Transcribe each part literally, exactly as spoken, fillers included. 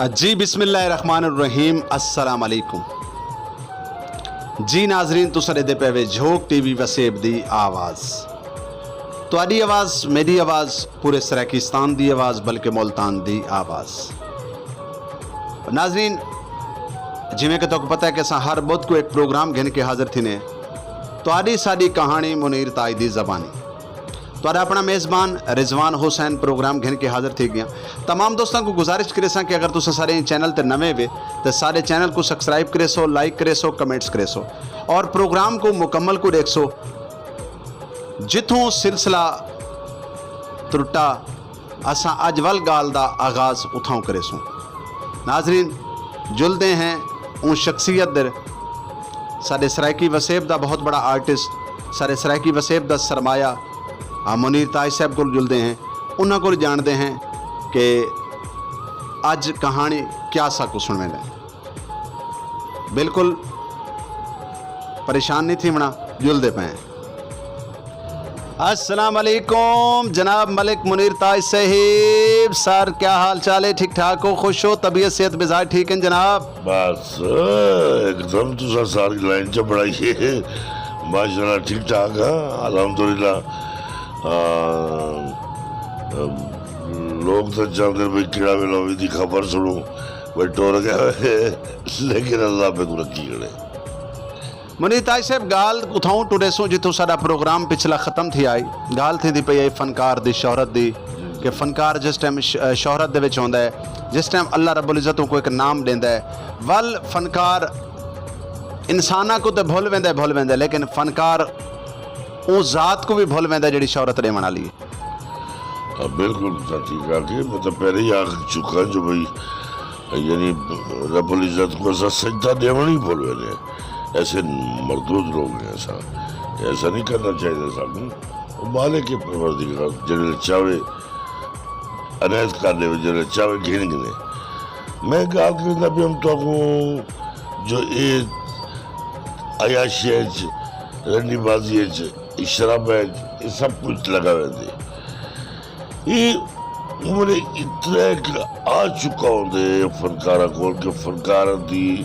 جی، بسم اللہ الرحمن الرحیم۔ السلام علیکم۔ جی ناظرین، تساں ݙیہدے پئے وے جھوک ٹی وی وسیب دی آواز۔ تہاݙی آواز، میݙی آواز، پورے سرائیکستان دی آواز، بلکہ ملتان دی آواز۔ ناظرین، جیویں کہ تہاکوں پتہ ہے کہ اساں ہر بدھ کوں ہک پروگرام گھن کے حاضر تھیندے ہیں۔ تہاݙی ساݙی کہاݨی منیر تاج دی زبانی۔ تہاݙا اپݨا میزبان رضوان حسین پروگرام گھن کے حاضر تھی ڳیا۔ تمام دوستاں کوں گزارش کریساں کہ اگر تساں ساݙے چینل تے نویں وے تے ساݙے چینل کوں سبسکرائب کریسو، لائک کریسو، کمنٹس کریسو اور پروگرام کوں مکمل کوں ݙیکھسو۔ جتھوں سلسلہ ترٹا، اساں اڄ ول ڳالھ دا آغاز اتھاؤں کریسوں۔ ناظرین، جلدے ہیں اوں شخصیت دے، ساݙے سرائیکی وسیب دا بہت بڑا آرٹسٹ، ساݙے سرائیکی وسیب دا سرمایہ، آ، منیر تاج صاحب کول جلدے ہیں، انہاں کول ڄاݨدے ہیں کہ اڄ کہاݨی کیا ساکوں سݨویندے۔ بالکل پریشان نہیں تھیوݨا، جلدے پئے ہیں۔ السلام علیکم جناب ملک منیر تاج صاحب، سر کیا حال چال ہے؟ ٹھیک ٹھاک ہو؟ خوش ہو؟ طبیعت صحت مزاج ٹھیک ہیں جناب؟ بس، ہکدم تساں ساری لائن چ بݨائی ہے۔ ماشاءاللہ ٹھیک ٹھاک ہاں، الحمدللہ۔ آ، لوگ تاں چاہندے بھئی کیڑھا ویلا اوندی خبر سݨوں، بھئی ٹر ڳئے ہوئے، لیکن اللہ پہ کو رکھی کھڑے۔ منیر تاج صاحب، ڳالھ اتھاؤں ٹریسوں جتھوں ساݙا پروگرام پچھلا ختم تھی آئی۔ ڳالھ تھیندی پئی ہے فنکار دی شہرت دی، کہ فنکار جس ٹائم ش-، شہرت دے وچ ہوندا ہے، جس ٹائم اللہ رب العزت اونکوں ہک نام ݙیندا ہے، ول فنکار انساناں کوں تے بھل ویندا ہے، بھل ویندا ہے، لیکن فنکار اوں ذات کوں وی بھل ویندا ہے جیڑھی شہرت ݙیوݨ والی ہے۔ ہاں، بالکل تاں ٹھیک آکھے، میں تاں پہلے ہی آکھ چکا جو بھئی، یعنی رب العزت کوں اساں سجدہ ݙیوݨ ہی بھل ویندے ہیں۔ ایسے مردود لوگ ہیں اساں، ایسا نہیں کرنا چاہیے ساکوں۔ وہ مالک پروردگار جیڑھے چاہے عنایت کر ݙیوے، جیڑھے چاہے گھن گھنے۔ میں ڳالھ کریندا پیاں تہاکوں جو اے عیاشی اچ، رنڈی بازی اچ، شراب اچ، اے سب کچھ لڳا ویندے۔ اے عمر اتنا ایک آ چکا ہوندے فنکاراں کول کہ فنکاراں دی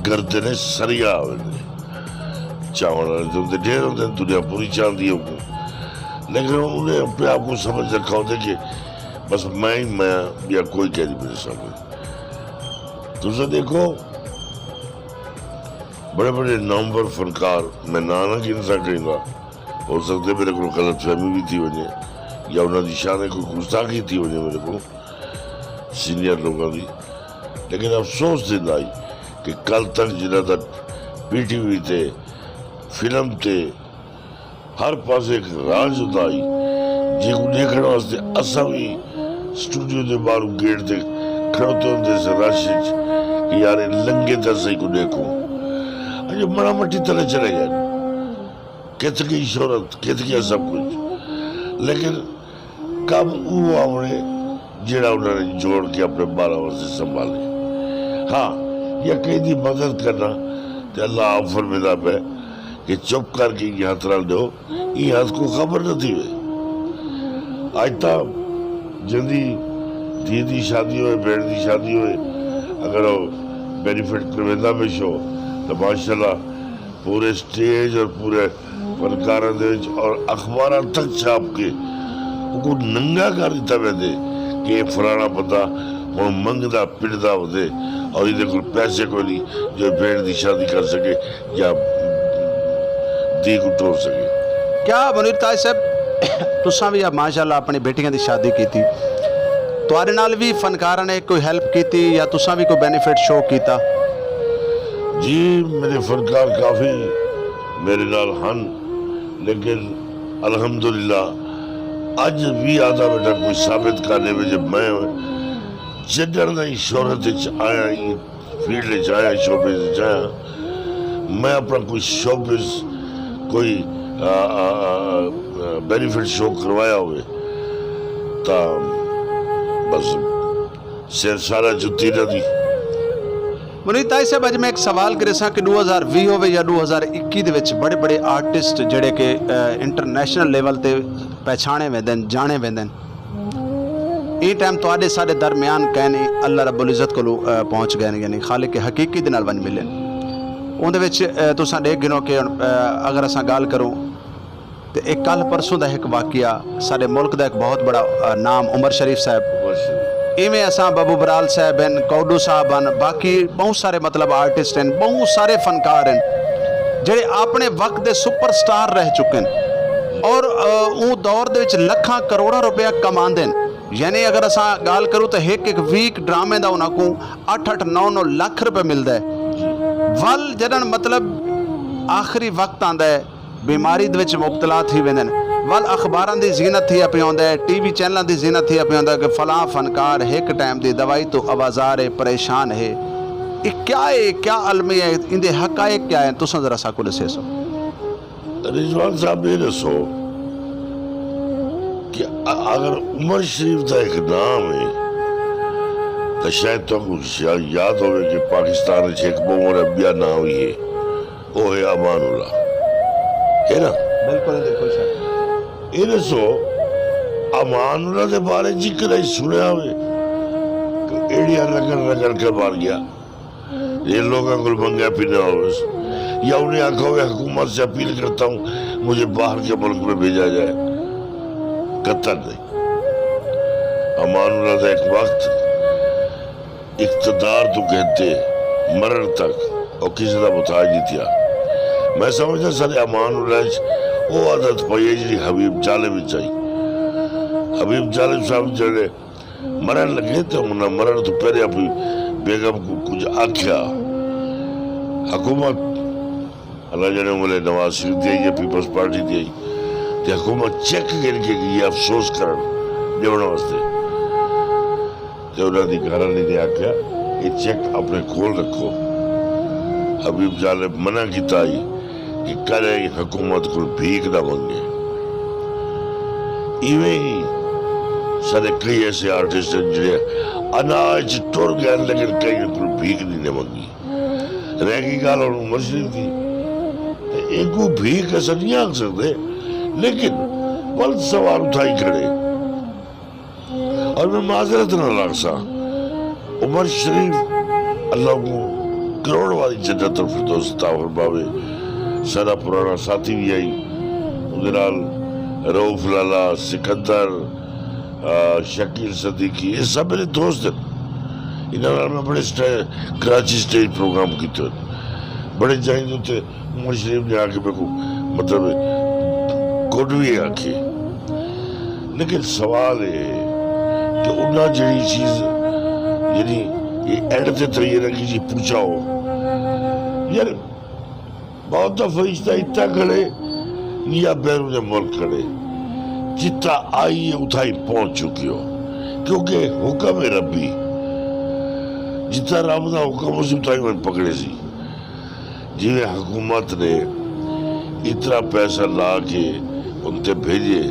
گردن اچ سریا آ ویندے۔ چاہوݨ والے تے اوندے ڈھیر ہوندے، دنیا پوری چاہندی ہے اوکوں، لیکن انہیں اپنے آپ کو سمجھ رکھا ہوندے کہ بس میں ہی میں ہاں، ٻیا کوئی کہیں نہیں میݙے سامݨے۔ تساں ݙیکھو، بڑے بڑے نامور فنکار، میں ناں نہ گھن سڳیندا، ہو سڳدے میݙے کولوں غلط فہمی وی تھی ونڄے یا انہاں دی شان کوئی گستاخی تھی ونڄے میݙے کولوں سینئر لوکاں دی، لیکن افسوس دی ڳالھ ہے کہ کل تک جنہاں دا پی ٹی وی تے، فلم تے، ہر پاسے ہک راج ہوندا ہئی، جیکوں ݙیکھݨ واسطے اساں وی سٹوڈیو دے ٻاہروں گیٹ تے کھڑوتے ہوندے سے رش اچ کہ یار اے لنگھے تاں سہی کوں ݙیکھوں۔ اڄ مڑا مٹی تلے چلے ڳئے۔ کتھ ڳئی شہرت، کتھ ڳیا سب کچھ۔ لیکن کم اوہو آوݨے جیڑھا انہاں نے جوڑ کے اپݨے ٻالاں واسطے سنبھالے۔ ہاں، یا کہیں دی مدد کرݨا، تے اللہ آپ فرمیندا پئے کہ چپ کر کے ایں ہتھ نال ݙیو، ایں ہتھ کوں خبر نہ تھیوے۔ اڄ تاں جیندی دھی دی شادی ہوئے، بھیݨ دی شادی ہوئے، اگر او بینیفٹ کرویندا پئے شو، تاں ماشاءاللہ پورے سٹیج اور پورے فنکاراں دے وچ اور اخباراں تک چھاپ کے اوکوں ننگا کر ݙتا ویندے کہ اے فلاݨا بندہ ہݨ منگدا پٹدا ودے اور ایندے کول پیسے کوئی نہیں جو بھیݨ دی شادی کر سڳے یا دھی کوں ٹور سڳے۔ کیا منیر تاج صاحب، تساں وی اب ماشاءاللہ اپݨی بیٹیاں دی شادی کیتی، تہاݙے نال وی فنکاراں نے کوئی ہیلپ کیتی یا تساں وی کوئی بینیفٹ شو کیتا؟ جی، میݙے فنکار کافی میݙے نال ہن، لیکن الحمدللہ اڄ وی آہدا ٻیٹھاں کوئی ثابت کائنی وے جو میں جݙݨ دا ہی شہرت اچ آیا، ایں فیلڈ اچ آیا، شوبز اچ آیا، میں اپݨا کوئی شوبز، کوئی، آ، آ، آ، بینیفٹ شو کروایا ہووے تاں بس سر سارا جتی نہ دی۔ منیر تاج صاحب، اڄ میں ہک سوال کریساں کہ ݙو ہزار ویہہ ہووے یا ݙو ہزار اکی دے وچ بڑے بڑے آرٹسٹ جیڑھے کہ، آ، انٹرنیشنل لیول تے پہچاݨے ویندن، ڄاݨے ویندن، ایں ٹائم تہاݙے ساݙے درمیان کائنی، اللہ رب العزت کولوں پہنچ ڳئے، یعنی خالق حقیقی دے نال ونڄ ملن۔ اوندے وچ تساں ݙیکھ گھنو کہ اگر اساں ڳالھ کروں تے اے کل پرسوں دا ہک واقعہ، ساݙے ملک دا ہک بہت بڑا نام عمر شریف صاحب، ایویں اساں ببو برال صاحب ہن، کوڈو صاحب ہن، باقی بہت سارے مطلب آرٹسٹ ہن، بہت سارے فنکار ہن جڑے اپنے وقت دے سپر سٹار رہ چکے ہن اور اوں دور دے وچ لکھاں کروڑاں روپیہ کماندے ہن۔ یعنی اگر اساں ڳالھ کروں تے ہک ہک ویک ڈرامے دا انہاں کوں اٹھ اٹھ نو نو لکھ روپے ملدا ہے۔ ول جݙݨ مطلب آخری وقت آندا ہے، بیماری دے وچ مبتلا تھی ویندن، ول اخباراں دی زینت تھیا پیا ہوندا ہے، ٹی وی چینلاں دی زینت تھیا پیا ہوندا ہے کہ فلاں فنکار ہک ٹائم دی دوائی توں آوازار ہے، پریشان ہے۔ اے کیا ہے؟ کیا المیہ ہے؟ ایندے حقائق کیا ہیں؟ تساں ذرا ساکوں ݙسیسو۔ رضوان صاحب، یہ ݙسو کہ ا- اگر عمر شریف دا ایک نام ہے تو شاید تہاکوں شا- یاد ہوئے کہ پاکستان وچ ایک بہت بڑا ٻیا نام بھی ہے، وہ ہے امان اللہ، ہے نا؟ بالکل، بالکل سر۔ یہ ݙسو، امان اللہ دے بارے ذکر ہی سنیا ہوئے کہ ایڑیاں رگڑ رگڑ کے مار گیا، یہ لوگوں کو منگا پینا ہوئے، یا انہیں آکھا ہوئے حکومت سے اپیل کرتا ہوں مجھے باہر کے ملک میں بھیجا جائے؟ قطر نہیں۔ امان اللہ دا ایک وقت اقتدار تو گھنتے مرن تک او کسی دا محتاج نہیں تھیا۔ میں سمجھدا سر امان اللہ اچ او عادت پئی ہے جڑی حبیب جالب وچ آئی۔ حبیب جالب صاحب جڑے مرن لگے تے انہاں مرن تو پہلے اپنی بیگم کو کچھ آکھیا۔ حکومت اللہ جانے ملے نواز شریف دی آئی یا پیپلز پارٹی دی آئی تے حکومت چیک گھن کے گئی ہے افسوس کرن ݙیوݨ واسطے۔ تے انہاں دی گھر آلی نے آکھیا، اے چیک اپݨے کول رکھو۔ حبیب جالب منع کیتا ہئی کہ کݙیں حکومت کول بھیک نہ منگے۔ ایویں ہی سارے کئی ایسے آرٹسٹ ہیں جڑے اناج ٹر گئے لیکن کہیں کول بھیک نہیں نہ منگی۔ رہ گئی ڳالھ ہݨ عمر شریف دی، تے اینکوں بھیک اساں نہیں آکھ سڳدے، لیکن ول سوال اٹھائی کھڑے۔ اور میں معذرت نال آکھساں، عمر شریف اللہ کوں کروڑ واری جنت الفردوس عطا فرماوے، ساݙا پراݨا ساتھی وی ہئی، اوندے نال رؤف لالا، سکندر، آ، شکیل صدیقی، یہ سب میرے دوست ہیں۔ انہاں نال میں بڑے سٹے-، کراچی سٹیج پروگرام کیتے ہوئے۔ بڑے جائیں دے اتے عمر شریف نے آ کے میرے کو، مطلب، گڈ بھی آکھے۔ لیکن سوال یہ ہے کہ انہاں جڑی چیز، یعنی یہ اینڈ تے تھئی ہے نا کہ جی پوچھا ہو۔ یار، بہت دفعہ فرشتہ اتھاں کھڑے یا بیرون ملک کھڑے، جتھاں آئی ہے اتھاں ہی پہنچ چکی ہو، کیونکہ حکم ہے ربی، جتھاں رب دا حکم ہو سی اتھاں ہی من پکڑے سی۔ جیویں حکومت نے اتنا پیسہ لا کے ان تے بھیجے،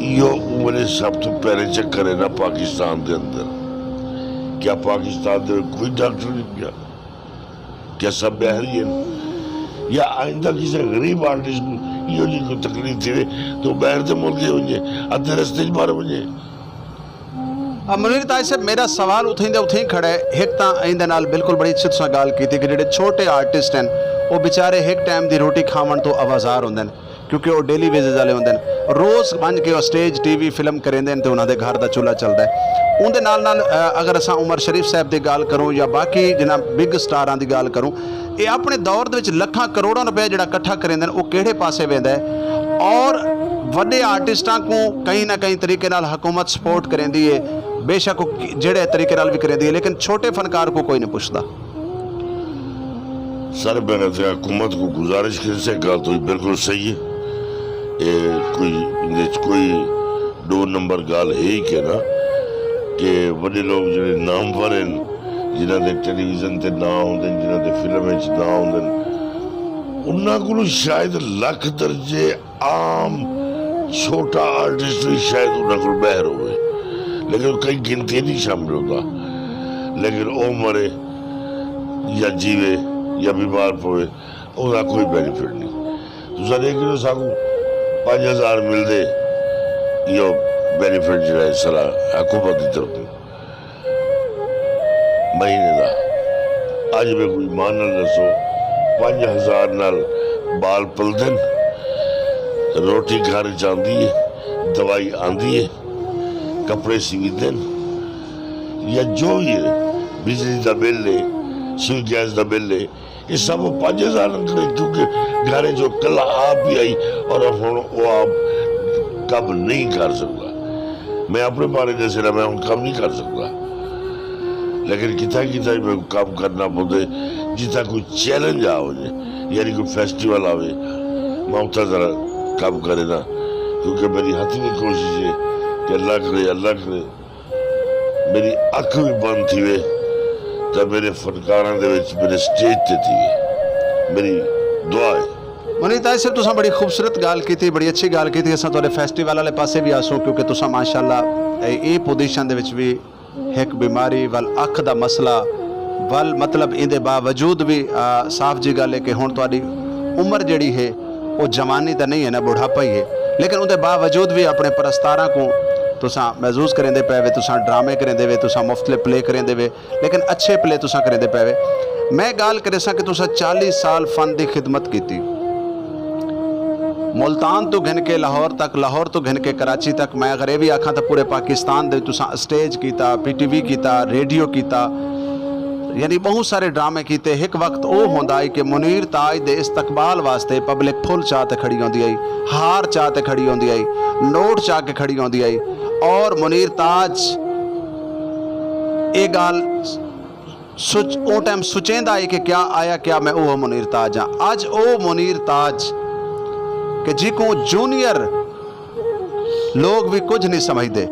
ایہو عمر سب تو پہلے چکر ہے نا پاکستان دے اندر۔ کیا پاکستان دے کوئی ڈاکٹر نہیں پیا؟ کیا سب ٻاہر ہی ہن؟ یا آئندہ کسے غریب آرٹسٹ کوں ایہو جی کوئی تکلیف تھیوے تے او ٻاہر دے ملک ونڄے، ادھے رستے اچ مر ونڄے؟ آ، منیر تاج صاحب، میرا سوال اتھیں دا اتھیں کھڑا ہے۔ ہک تاں ایندے نال بالکل بڑی اچھی تساں ڳالھ کیتی کہ جیڑھے چھوٹے آرٹسٹ ہن، او بیچارے ہک ٹائم دی روٹی کھاوݨ توں آوازار ہوندے ہن۔ کیونکہ او ڈیلی ویجز والے ہوندے ہن، روز ونڄ کے او سٹیج، ٹی وی، فلم کریندے ہن تے انہاں دے گھر دا چولہا چلدا ہے۔ اوندے نال نال، آ، اگر اساں عمر شریف صاحب دی ڳالھ کروں یا باقی جنہاں بگ سٹاراں دی ڳالھ کروں، اے اپݨے دور دے وچ لکھاں کروڑاں روپے جڑا کٹھا کریندے ہن، او کیڑھے پاسے ویندا ہے؟ اور وݙے آرٹسٹاں کوں کہیں نہ کہیں طریقے نال حکومت سپورٹ کریندی ہے، بے شک او جڑے طریقے نال وی کریندی ہے، لیکن چھوٹے فنکار کوں کوئی نہیں پچھدا۔ سر، میں نے حکومت کو گزارش کر سے، گال تو بالکل صحیح ہے۔ اے کوئی، اندے وچ کوئی دو نمبر گال ہے ہی کہ نا، کہ وڈے لوگ جڑے نامور ہیں، جنہاں دے ٹیلی ویژن تے نام ہوندے، جنہاں دے فلم وچ نام ہوندے، انہاں کولوں شاید لکھ درجے عام چھوٹا آرٹسٹ وی شاید انہاں کول ٻاہر ہووے، لیکن کئی گنتی نہیں شامل ہوندا۔ لیکن او مرے یا جیوے یا بیمار پوے، اوندا کوئی بینیفٹ نہیں۔ تساں ݙیکھ لو، ساکوں پنج ہزار ملدے، ایہو بینیفٹ جڑا ہے سارا حکومت دی طرفوں مہینے دا۔ اج میکوں ایمان نال دسو، پنج ہزار نال ٻال پلدن؟ روٹی گھر اچ آندی ہے؟ دوائی آندی ہے؟ کپڑے سیویندن؟ یا جو وی ہے، بجلی دا بل ہے، سوئی گیس دا بل ہے، اے سب پنج ہزار نال کرے؟ کیونکہ گھر جو کلا آپ ہی آئی، اور ہن او آپ کم نہیں کر سکدا۔ میں اپنے بارے دسے نا، میں ہن کم نہیں کر سکدا، لیکن کتھا کتھا ہی میں کم کرنا پوندے۔ جتھا کوئی چیلنج آ ونجے، یعنی کوئی فیسٹیول آوے، میں اتھا ذرا کم کرے نا، کیونکہ میری حتمی کوشش ہے کہ اللہ کرے، اللہ کرے میری اکھ وی بند تھیوے تے میرے فنکاراں دے وچ میرے سٹیج تے تھیوے۔ میری دعا ہے۔ منیر تاج صاحب، تساں بڑی خوبصورت ڳالھ کیتی، بڑی اچھی ڳالھ کیتی۔ اساں تہاݙے فیسٹیول والے پاسے وی آسوں، کیونکہ تساں ماشاءاللہ اے، اے پوزیشن دے وچ وی ہک بیماری ول، اکھ دا مسئلہ ول، مطلب ایندے باوجود وی، آ، صاف جی ڳالھ ہے کہ ہݨ تہاݙی عمر جیڑھی ہے او جوانی تاں نہیں ہے نا، ٻڈھاپا ہی ہے، لیکن اوندے باوجود وی اپݨے پرستاراں کوں تساں محظوظ کریندے پئے وے، تساں ڈرامے کریندے وے، تساں مختلف پلے کریندے وے، لیکن اچھے پلے تساں کریندے پئے وے۔ میں ڳالھ کریساں کہ تساں چالیہہ سال فن دی خدمت کیتی، ملتان توں گھن کے لاہور تک، لاہور توں گھن کے کراچی تک۔ میں اگر اے وی آکھاں تاں پورے پاکستان دے وچ تساں اسٹیج کیتا، پی ٹی وی کیتا، ریڈیو کیتا، یعنی ٻہوں سارے ڈرامے کیتے۔ ہک وقت او ہوندا ہئی کہ منیر تاج دے استقبال واسطے پبلک پھل چا تے کھڑی ہوندی ہئی، ہار چا تے کھڑی ہوندی ہئی، نوٹ چا کے کھڑی ہوندی ہئی، اور منیر تاج اے ڳالھ سوچ، اوں ٹائم سوچیندا ہئی کہ کیا آیا، کیا میں اوہو منیر تاج ہاں؟ اڄ او منیر تاج کہ جیکوں جونیئر لوگ وی کجھ نہیں سمجھدے۔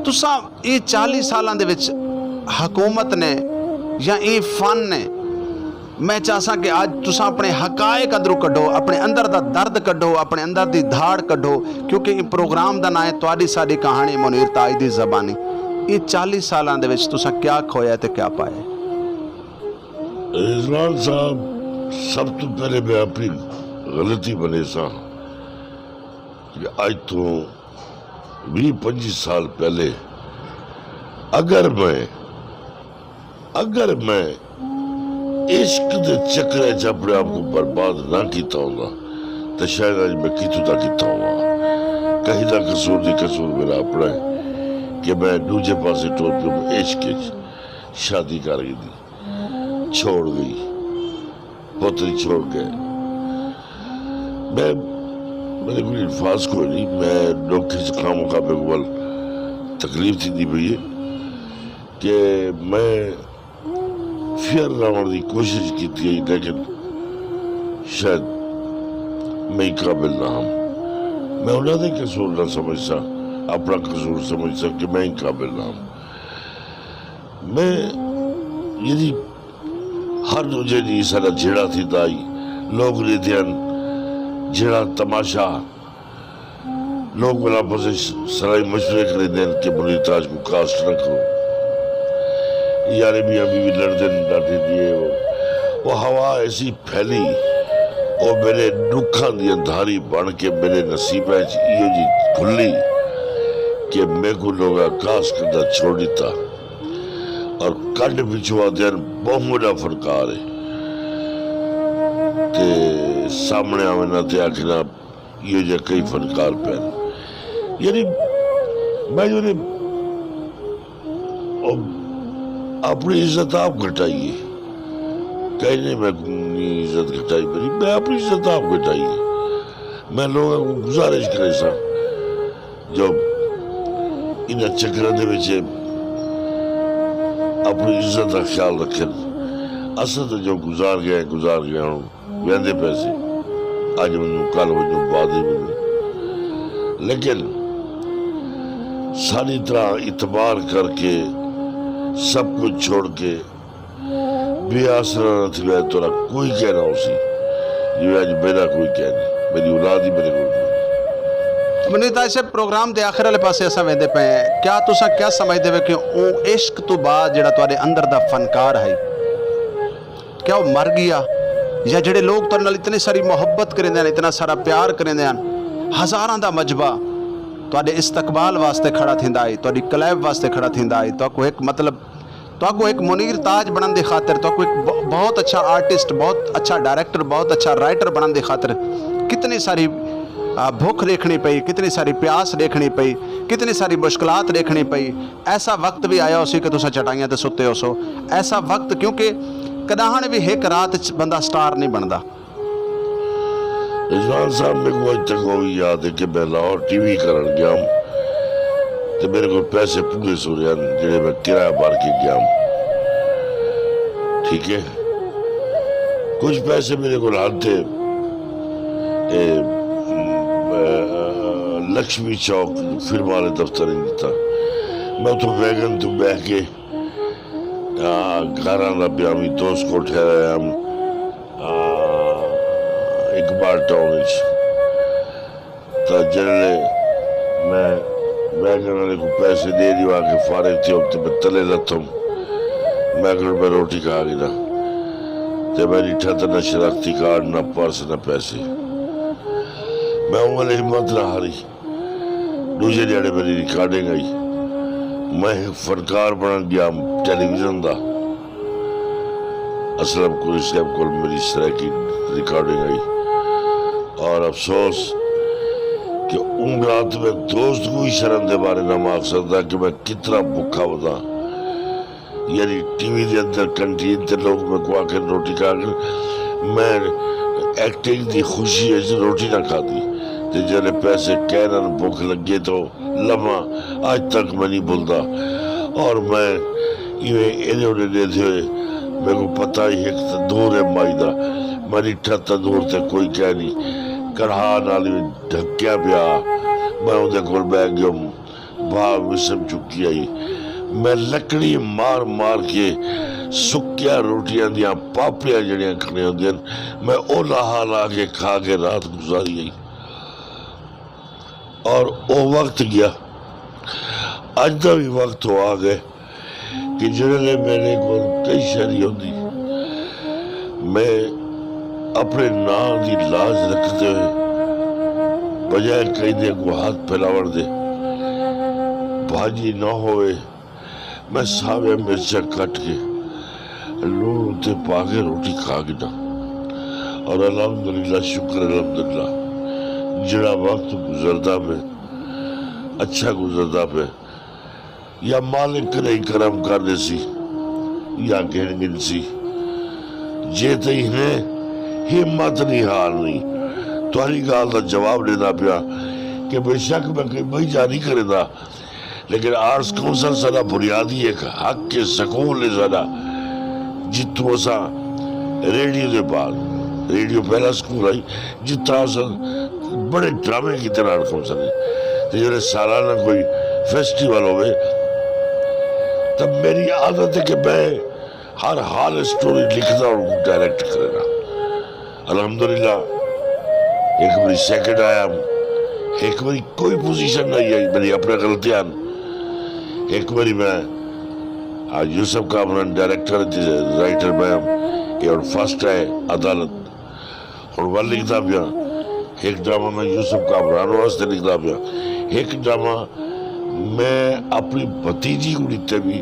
تساں ایں چالیہہ سالاں دے وچ حکومت نے یا ایں فن نے، میں چاہساں کہ اڄ تساں اپݨے حقائق اندروں کڈھو، اپݨے اندر دا درد کڈھو، اپݨے اندر دی دھاڑ کڈھو، کیونکہ ایں پروگرام دا ناں ہے تہاݙی ساݙی کہاݨی منیر تاج دی زبانی۔ ایں چالیہہ سالاں دے وچ تساں کیا کھویا تے کیا پایا؟ رضوان صاحب، سب توں پہلے میں اپݨی غلطی منیساں کہ اڄ توں ویہہ پنجی سال پہلے اگر میں، اگر میں عشق دے چکر وچ اپݨے آپ کوں برباد نہ کیتا ہوندا، تاں شاید اڄ میں کتھوں دا کتھاں ہوندا۔ کہیں دا قصور نہیں، قصور میرا اپݨا ہے کہ میں ݙوجھے پاسے ٹر پیوم عشق وچ۔ شادی کر گھدی، چھوڑ ڳئی، پتر چھوڑ ڳئے۔ میں، میݙے کول الفاظ کوئی نہیں، میں ݙکھ وچ خامخواہ میکوں ول تکلیف تھیندی پئی ہے کہ میں فیئر رہوݨ دی کوشش کیتی ہے، لیکن شاید میں قابل نہ ہم۔ میں انہاں دے قصور نہ سمجھساں، اپݨا قصور سمجھساں کہ میں قابل نہ ہم۔ میں، یعنی، ہر ݙوجھے ݙینہہ ساݙا جھیڑا تھیندا ہئی، لوگ ݙیہدے ہن، جھیڑا تماشا، لوگ ملاں آپس وچ صلاح مشورے کریندے ہن کہ منیر تاج کوں کاسٹ نہ کرو۔ یار، اے میاں بیوی لڑدے ہن، ݙاڈھے دی اے او۔ او ہوا ایسی پھیلی، او میݙے ݙکھاں دی اندھاری بݨ کے میݙے نصیباں وچ ایہو جئی گھلی کہ میکوں لوگاں کاسٹ کرݨ دا چھوڑ ݙتا۔ اور کڈھ پچھوں آہدے ہن، ٻہوں وݙا فنکار ہے۔ تے سامݨے آوݨا تے آکھݨا، ایہو جہے کئی فنکار پئے ہن۔ یعنی، میں جو نے، او، اپݨی عزت آپ گھٹائی ہے۔ کہیں نے میکوں عزت گھٹائی میری، میں اپݨی عزت آپ گھٹائی ہے۔ میں لوگاں کوں گزارش کریساں جو انہاں چکراں دے وچ اپݨی عزت دا خیال رکھن۔ اساں تاں جو گزار ڳئے، گزار ڳئے، ہݨ ویندے پئے سے، اڄ ونڄوں، کل ونڄوں، بعد وچ ونڄوں، لیکن ساݙی طرح اعتبار کر کے، سب کجھ چھوڑ کے، بے آسرا نہ تھیوے، تہاݙا کوئی کہہ نہ ہوسی، جیویں اڄ میݙا کوئی کہہ نہیں، میݙی اولاد ہی میݙے کول کوئی نہیں۔ منیر تاج صاحب، پروگرام دے آخر والے پاسے اساں ویندے پئے ہیں، کیا تساں کیا سمجھدے وے کہ اوں عشق توں بعد جڑا تہاݙے اندر دا فنکار ہے، کیا او مر ڳیا؟ یا جڑے لوگ تہاݙے نال اتنی ساری محبت کریندے ہن، اتنا سارا پیار کریندے ہن، ہزاراں دا مجمع، تہاݙے استقبال واسطے کھڑا تھیندا ہئی، تہاݙی کلیب واسطے کھڑا تھیندا ہئی، تہاکوں ہک مطلب تہاکوں ہک منیر تاج بݨݨ دی خاطر، تہاکوں ہک ب- بہت اچھا آرٹسٹ، بہت اچھا ڈائریکٹر، بہت اچھا رائٹر بݨݨ دی خاطر کتنی ساری آ، بھکھ ݙیکھݨی پئی، کتنی ساری پیاس ݙیکھݨی پئی، کتنی ساری مشکلات ݙیکھݨی پئی۔ ایسا وقت وی آیا ہوسی کہ تساں چٹائیاں تے ستے ہوسو۔ ایسا وقت، کیونکہ کݙاہݨ وی ہک رات چ بندہ سٹار نہیں بݨدا۔ رضوان صاحب، میکوں اڄ تک او وی یاد ہے کہ میں لاہور ٹی وی کرݨ ڳیام تے میݙے کول پیسے پورے سورے ہن جیڑھے میں کرایہ بھر کے ڳیام۔ ٹھیک ہے، کجھ پیسے میݙے کول ہن تے اے، م، لکشمی چوک فلم والے دفتر ہی ݙتا۔ میں اتھوں ویگن تے ٻہہ کے آ، گھر آندا پیام، دوست کول ٹھہرے ہم، آ، اقبال ٹاؤن وچ۔ تاں جیڑھلے میں ویگن والے کوں پیسے ݙے ݙیوا کے فارغ تھیوم تے میں تلے لتھم۔ میں آکھیا میں روٹی کھا گھناں۔ تے میں ݙٹھا تاں نہ شناختی کارڈ، نہ پرس، نہ پیسے۔ میں اوں ویلے ہمت نہ ہاری۔ ݙوجھے ݙیہاڑے میݙی ریکارڈنگ آئی۔ میں ہک فنکار بݨݨ ڳیام ٹیلی ویژن دا۔ اسلم قریشی صاحب کول میݙی سرائیکی ریکارڈنگ آئی۔ اور افسوس کہ اوں رات میں دوست کوں وی شرم دے مارے نہ مار سڳدا کہ میں کتنا بکھا وداں۔ یعنی ٹی وی دے اندر کنٹین تے لوگ میکوں آکھن روٹی کھا کے، میں ایکٹنگ دی خوشی اچ روٹی نہ کھادی۔ تے جیڑھے پیسے کہنن بھکھ لڳے تو لمحہ اڄ تک میں نہیں بھلدا۔ اور میں ایویں ایݙے اوݙے ݙیہدے ہوئے، میکوں پتہ ہی ہک تندور ہے مائی دا، میں ݙٹھا تندور تے کوئی کائنی، کڑاہ نال ایویں ڈھکیا پیا۔ میں اوندے کول ٻہہ ڳیوم۔ بھا وسم چکی ہئی۔ میں لکڑی مار مار کے سکیاں روٹیاں دیاں پاپڑیاں جیڑھیاں کھڑیاں ہوندین، میں او لاہا لا کے کھا کے رات گزاری ہئی۔ اور او وقت ڳیا۔ اڄ دا وی وقت او آ ڳئے کہ جیڑھلے میݙے کول کئی شے نی ہوندی، میں اپݨے ناں دی لاج رکھدے ہوئے بجائے کہیں دے اڳوں ہتھ پھیلاوݨ دے، بھاڄی نہ ہووے، میں ساویاں مرچاں کٹ کے لوݨ اتے پا کے روٹی کھا گھناں۔ اور الحمدللہ، شکر الحمدللہ، جیڑھا وقت گزردا پئے، اچھا گزردا پئے، یا مالک کݙاہیں کرم کر ݙیسی یا گھن گھنسی۔ جے تئیں ہمت نہیں ہارنی۔ تہاݙی ڳالھ دا جواب ݙیندا پیاں کہ بے شک میں کوئی ٻئی جاہ نہیں کریندا، لیکن آرٹس کونسل ساݙا بنیادی ہک حق ہے، سکول ہے ساݙا، جتھوں اساں ریڈیو دے بعد، ریڈیو پہلا سکول ہئی، جتھاں اساں بڑے ڈرامے کیتے نال کم سنے۔ تے جیڑھے سالانہ کوئی فیسٹیول ہووے، تاں میݙی عادت ہے کہ میں ہر حال سٹوری لکھدا اور کوں ڈائریکٹ کریندا۔ الحمدللہ، ہک واری سیکنڈ آیا، ہک واری کوئی پوزیشن نہیں آئی، میݙی اپݨے غلطیاں ہن۔ ہک واری میں، آ، یوسف کامران ڈائریکٹر تے رائٹر میں، اے ہݨ فرسٹ ہے عدالت۔ ہݨ ول لکھدا پیاں، ہک ڈرامہ میں یوسف کامران واسطے لکھدا پیاں، ہک ڈرامہ میں اپݨی بھتیجی کوں ݙتے پی۔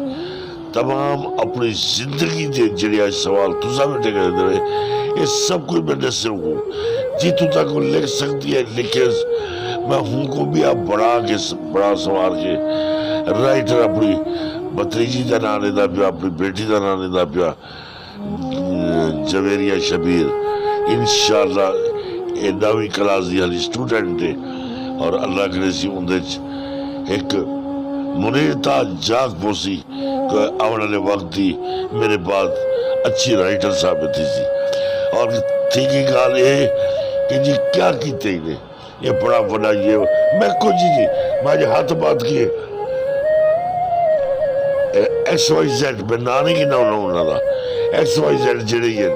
تمام اپݨی زندگی دے جیڑھے اڄ سوال تساں ویٹھے کریندے پئے، اے سب کجھ میں ݙسیوں کوں، جتھوں تک او لکھ سڳدی ہے لکھیس۔ میں ہوں کوں ٻیا بݨا کے س-، بݨا سنوار کے رائٹر اپݨی بھتیجی دا ناں ݙیندا پیا، اپݨی بیٹی دا ناں ݙیندا پیا۔ جویریہ شبیر انشاءاللہ اے ݙاہویں کلاس دی ہالی سٹوڈنٹ ہے، اور اللہ کریسی اوندے اچ ہک منیر تاج جاگ پوسی کہ آوݨ آلے وقت دی میݙے بعد اچھی رائٹر ثابت تھیسی۔ اور تھیکی ڳالھ اے کہ جی کیا کیتے ہی نے، اے بڑا وݙا یہ، میں کجھ نہیں، میں اڄ ہتھ بات کیے۔ اے ایکس وائی زیڈ، میں ناں نہیں گھننا انہاں، انہاں دا۔ ایکس وائی زیڈ جیڑھے ہی ہن،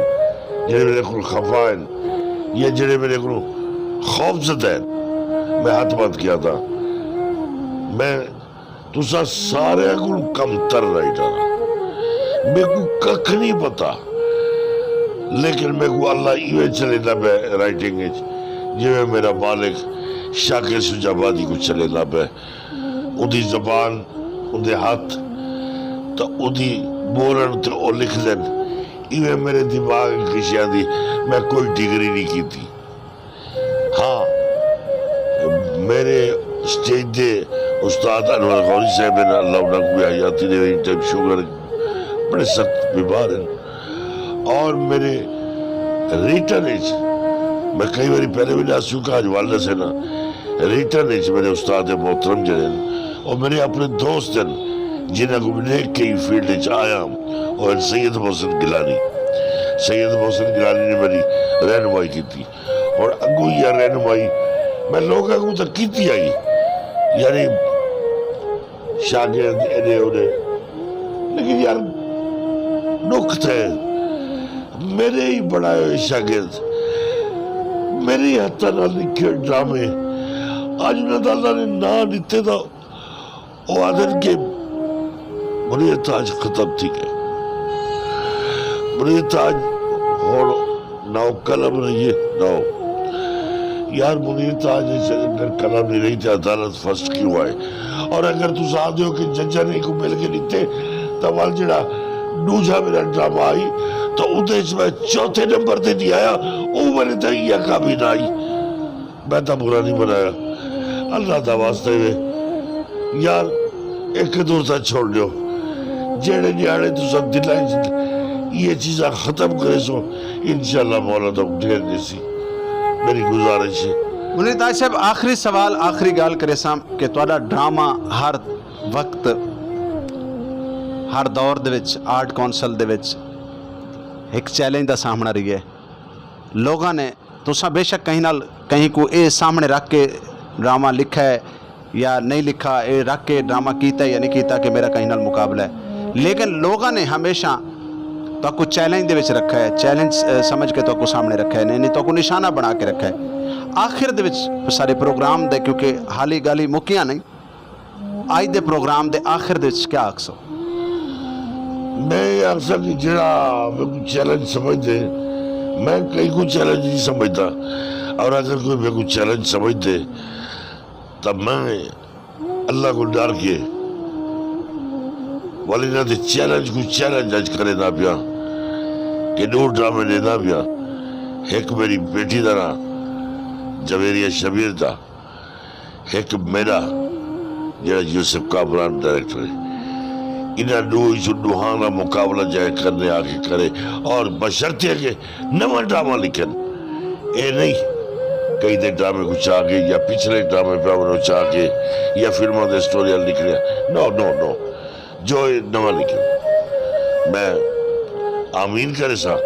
جیڑھے میݙے کول خفا ہن، یا جیڑھے میݙے کولوں خوف زدہ ہن، میں ہتھ بات کیا تھا۔ میں تساں ساریاں کولوں کم تر رائٹر ہاں۔ میکوں ککھ نہیں پتہ، لیکن میکوں اللہ ایویں چلیندا پئے رائٹنگ اچ، جیویں میݙا مالک شاکر شجاع آبادی کوں چلیندا پئے۔ اوندی زبان، اوندے ہتھ، تاں اوندی ٻولݨ تے او لکھدن، ایویں میݙے دماغ اچ گھسیا دی۔ میں کوئی ڈگری نی کیتی۔ ہاں، میݙے اسٹیج دے استاد انور غوری صاحب ہن، اللہ انہاں کوں وی حیاتی ݙیوے، ایں ٹائم شوگر، بڑے سخت بیمار ہن۔ اور میݙے ریٹن اچ، میں کئی واری پہلے وی ݙس چکا، اڄ ول ݙسینا، ریٹن اچ میݙے استاد محترم جیڑھے ہن، او میݙے اپݨے دوست ہن، جنہاں کوں میں ݙیکھ کے ایں فیلڈ اچ آیا، او ہن سید محسن گیلانی۔ سید محسن گیلانی نے میݙی رہنمائی کیتی۔ ہݨ اڳوں ایہا رہنمائی میں لوکاں کوں تاں کیتی ہئی، یعنی شاگرد ایݙے اوݙے، لیکن یار، ݙکھ تھئے، میݙے ہی بݨائے ہوئے شاگرد، میݙے ہتھاں نال لکھے ہوئے ڈرامے، اڄ انہاں دا اللہ نے ناں ݙتے تاں او آہدن کہ منیر تاج ختم تھی ڳئے۔ منیر تاج ہݨ نہ او قلم رہی ہے، نہ او۔ یار، منیر تاج اچ اگر قلم نہیں رہی تے عدالت فرسٹ کیوں آئے؟ اور اگر تساں آہدے ہو کہ ججاں نے کوں مل کے ݙتے، تاں ول جیڑھا ݙوجھا میݙا ڈرامہ آئی، تاں اوندے اچ میں چوتھے نمبر تے نہیں آیا، او میݙے تاں ایہا کام ہی نہ آئی۔ میں تاں برا نہیں بݨایا، اللہ دا واسطہ وے۔ یار، ہک دور تاں چھوڑ ݙیو۔ جیڑھے نیاڑے تساں دلاں اچ ایہ چیزاں ختم کریسو، انشاءاللہ مولا تہاکوں ڈھیر ݙیسی۔ میݙی گزارش ہے۔ منیر تاج صاحب، آخری سوال، آخری ڳالھ کریساں کہ تہاݙا ڈرامہ ہر وقت، ہر دور دے وچ، آرٹ کونسل دے وچ ہک چیلنج دا سامݨا رہی ہے۔ لوگاں نے، تساں بے شک کہیں نال، کہیں کوں اے سامݨے رکھ کے ڈرامہ لکھا ہے یا نہیں لکھا، اے رکھ کے ڈرامہ کیتا ہے یا نہیں کیتا کہ میرا کہیں نال مقابلہ ہے، لیکن لوگاں نے ہمیشہ تہاکوں چیلنج دے وچ رکھا ہے، چیلنج، اے، سمجھ کے تہاکوں سامݨے رکھا ہے، نہیں، نہیں، تہاکوں نشانہ بݨا کے رکھا ہے۔ آخر دے وچ سارے پروگرام دے، کیونکہ حالی ڳالھیں مکیاں نہیں، اڄ دے پروگرام دے آخر دے وچ کیا آکھسو؟ میں ایہ آکھساں کہ جیڑھا میکوں چیلنج سمجھدے، میں کہیں کوں چیلنج نہیں سمجھدا، اور اگر کوئی میکوں چیلنج سمجھدے تاں میں اللہ کوں ݙر کے ول انہاں دے چیلنج کوں چیلنج اڄ کریندا پیاں کہ ݙو ڈرامے ݙیندا پیاں، ہک میݙی بیٹی دا ناں جویریہ شبیر دا، ہک میݙا جیڑھا یوسف کامران ڈائریکٹر ہے، انہاں ݙو اچوں ݙوہاں دا مقابلہ جئیں کرݨے آ کے کرے، اور بشرطیکہ نواں ڈرامہ لکھن۔ اے نہیں کہیں دے ڈرامے کوں چا کے یا پچھلے ڈرامے پیا ونڄو چا کے یا فلماں دے سٹوریاں لکھݨیاں۔ نو، نو، نو۔ جو اے نواں لکھن۔ میں آمین کریساں۔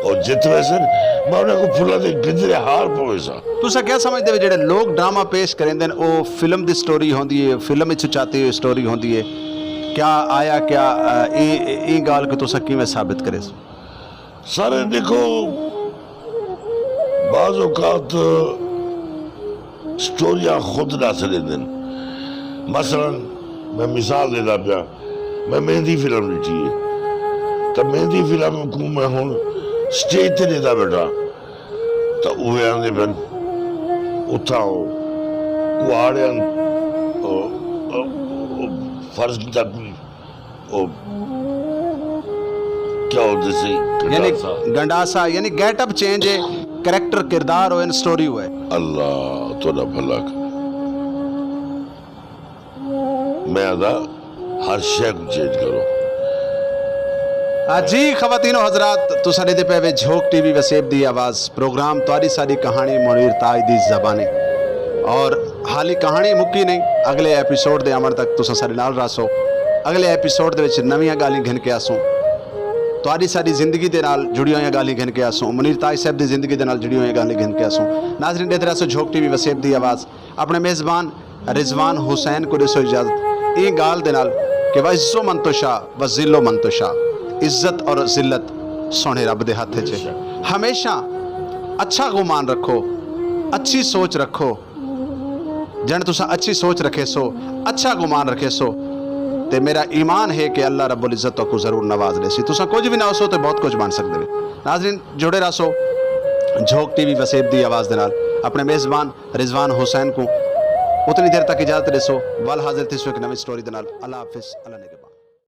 او جت ویسن، میں انہاں کوں پھلاں دے گجرے ہار پویساں۔ تساں کیا سمجھدے ہو جیڑھے لوگ ڈرامہ پیش کریندن، او فلم دی سٹوری ہوندی ہے، فلم وچ چاتی ہوئی سٹوری ہوندی ہے، کیا آیا کیا، اے، ایں ڳالھ کوں تساں کیویں ثابت کریسو؟ سارے ݙیکھو، بعض اوقات سٹوریاں خود ݙس ݙیندن۔ مثلاً میں مثال ݙیندا پیاں، میں مہندی فلم ݙٹھی ہے، تاں مہندی فلم کوں میں ہݨ سٹیج تے ݙیندا ٻیٹھاں، تاں اوہے آندے پن، اتھاں او کہاڑے ہن، او، او، او فرض کیتا کوئی او کیا ہوندے سی؟ یعنی گنڈاسا۔ گنڈاسا، یعنی گیٹ اپ چینج ہے، کریکٹر، کردار ہوئے، سٹوری ہوئے۔ اللہ تہاݙا بھلا کرے۔ میں آہدا ہر شے کوں چینج کرو۔ آ جی خواتین و حضرات، تساں ݙیہدے پئے وے جھوک ٹی وی وسیب دی آواز، پروگرام تہاݙی ساݙی کہاݨی منیر تاج دی زبانی۔ اور حالی کہاݨی مکی نہیں، اڳلے ایپیسوڈ دے آوݨ تک تساں ساݙے نال رہسو۔ اڳلے ایپیسوڈ دے وچ نویاں ڳالھیں گھن کے آسوں، تہاݙی ساݙی زندگی دے نال جڑیاں ہوئیاں ڳالھیں گھن کے آسوں، منیر تاج صاحب دی زندگی دے نال جڑیاں ہوئیاں ڳالھیں گھن کے آسوں۔ ناظرین، ݙیہدے رہسو جھوک ٹی وی وسیب دی آواز۔ اپݨے میزبان رضوان حسین کوں ݙیسو اجازت ایں ڳالھ دے نال کہ وعز من تشاء وذل من تشاء، عزت اور ذلت سوہݨے رب دے ہتھ اچ ہے۔ ہمیشہ اچھا گمان رکھو، اچھی سوچ رکھو۔ جݨ تساں اچھی سوچ رکھیسو، اچھا گمان رکھیسو، تے میرا ایمان ہے کہ اللہ رب العزت تہاکوں ضرور نواز ݙیسی۔ تساں کجھ وی نہ ہوسو تے بہت کجھ بݨ سڳدے وے۔ ناظرین، جڑے رہسو جھوک ٹی وی وسیب دی آواز دے نال اپݨے میزبان رضوان حسین کوں اتنی دیر تک اجازت ݙیسو۔ ول حاضر تھیسوں ہک نویں سٹوری دے نال۔ اللہ حافظ، اللہ نگہبان۔